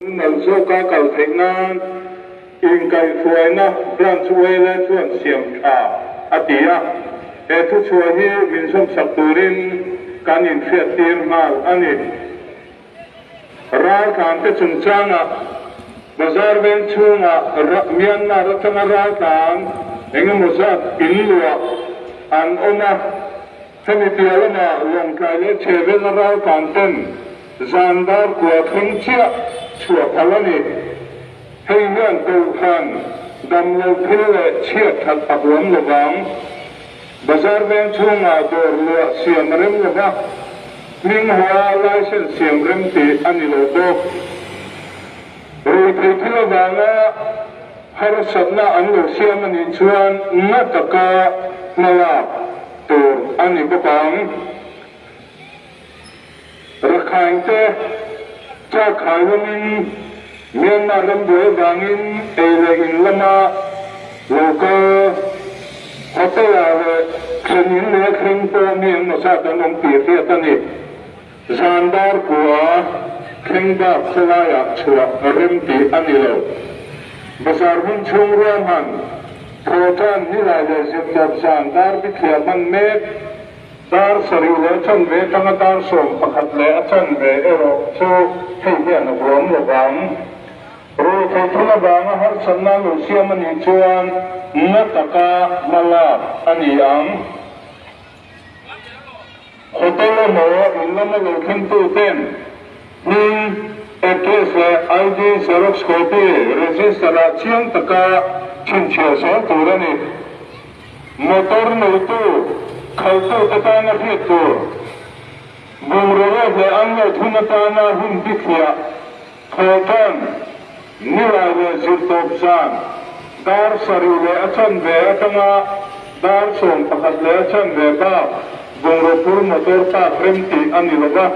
Nalh zawka kal theih nan inkaihhruaina Branch Wele chuan siam tha a ti a, he thuchhuah hi min zawmsak turin kan inhriattir nghal a ni. Raltlante chungchangah Bazar veng chhungah Myanmar atanga raltlan engemaw zat inluah an awm a, hemi piah lamah Lawngtlai leh Chhehvela raltlan ten Zan dar kua thleng chiah chhuah phal a ni. Hei hian Kohhran damlo thil leh chhiat that a huam lo vang. Bazar veng chhungah dawr luah siam a rem lo va, hming hua license siam rem tih a ni lo bawk. Ruithei thil avanga harsatna an lo siam a nih chuan na taka hmalak tur a ni bawk ang. Rakhine te Chakhai lamin Myanmar ram buai avangin ei leh in lama lo kal hotel ah leh thlen in leh a thleng pawh mi engmaw zat an awm tih hriat a ni. Zan dar kua thleng bak khawlaiah chhuah rem tih a ni lo. Bazar hmun chhung ruahman thawhtan nilai leh zirtawp zan dar bithliah hman mek. Dar sarih leh a chanve atanga dar 11 leh a chanve erawh chu hei hian a huam lo vang. Ruihtheih thil avanga harsatna lo siam a nih chuan na taka hma lak a ni ang. Hotel emaw in lama lo thlengtu ten hming, address leh ID xerox copy register-ah chiang taka chhinchhiah zel tur a ni. Motor neitu, khalhtute tana hriat tur, bungraw lawk leh an lo thun atana hun bithliah, thawhtan, nilai leh zirtawp zan, dar sarih leh a chanve atanga dar 11 leh a chanve bak bungraw phur motor park rem tih a ni lo va,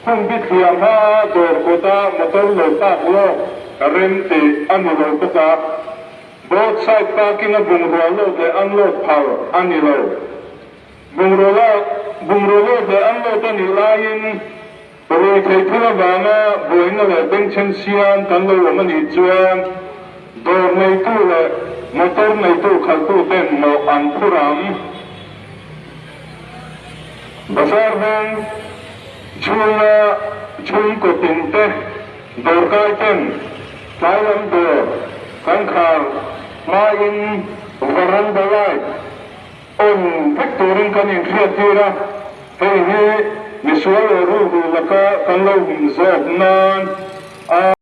hun bithliah hmaa dawr kawta motor lo park lawk rem tih a ni lo bawk a. Road side parking a bungrua load leh unload phal a ni lo. Bungrua lak, bungrua load leh unload a nih laiin ruihtheih thil avanga buaina leh bengchheng siam kan lo awm a nih chuan dawr neitu leh motor neitu khalhtu ten mawh an phur ang. Bazar veng chhunga chhungkaw tinte Dawrkai ten tlai lam dawr kan khar hmain veranda light on vek turin kan inhriattir a, hei hi misual leh rulru laka kan lo hum zawk nan a.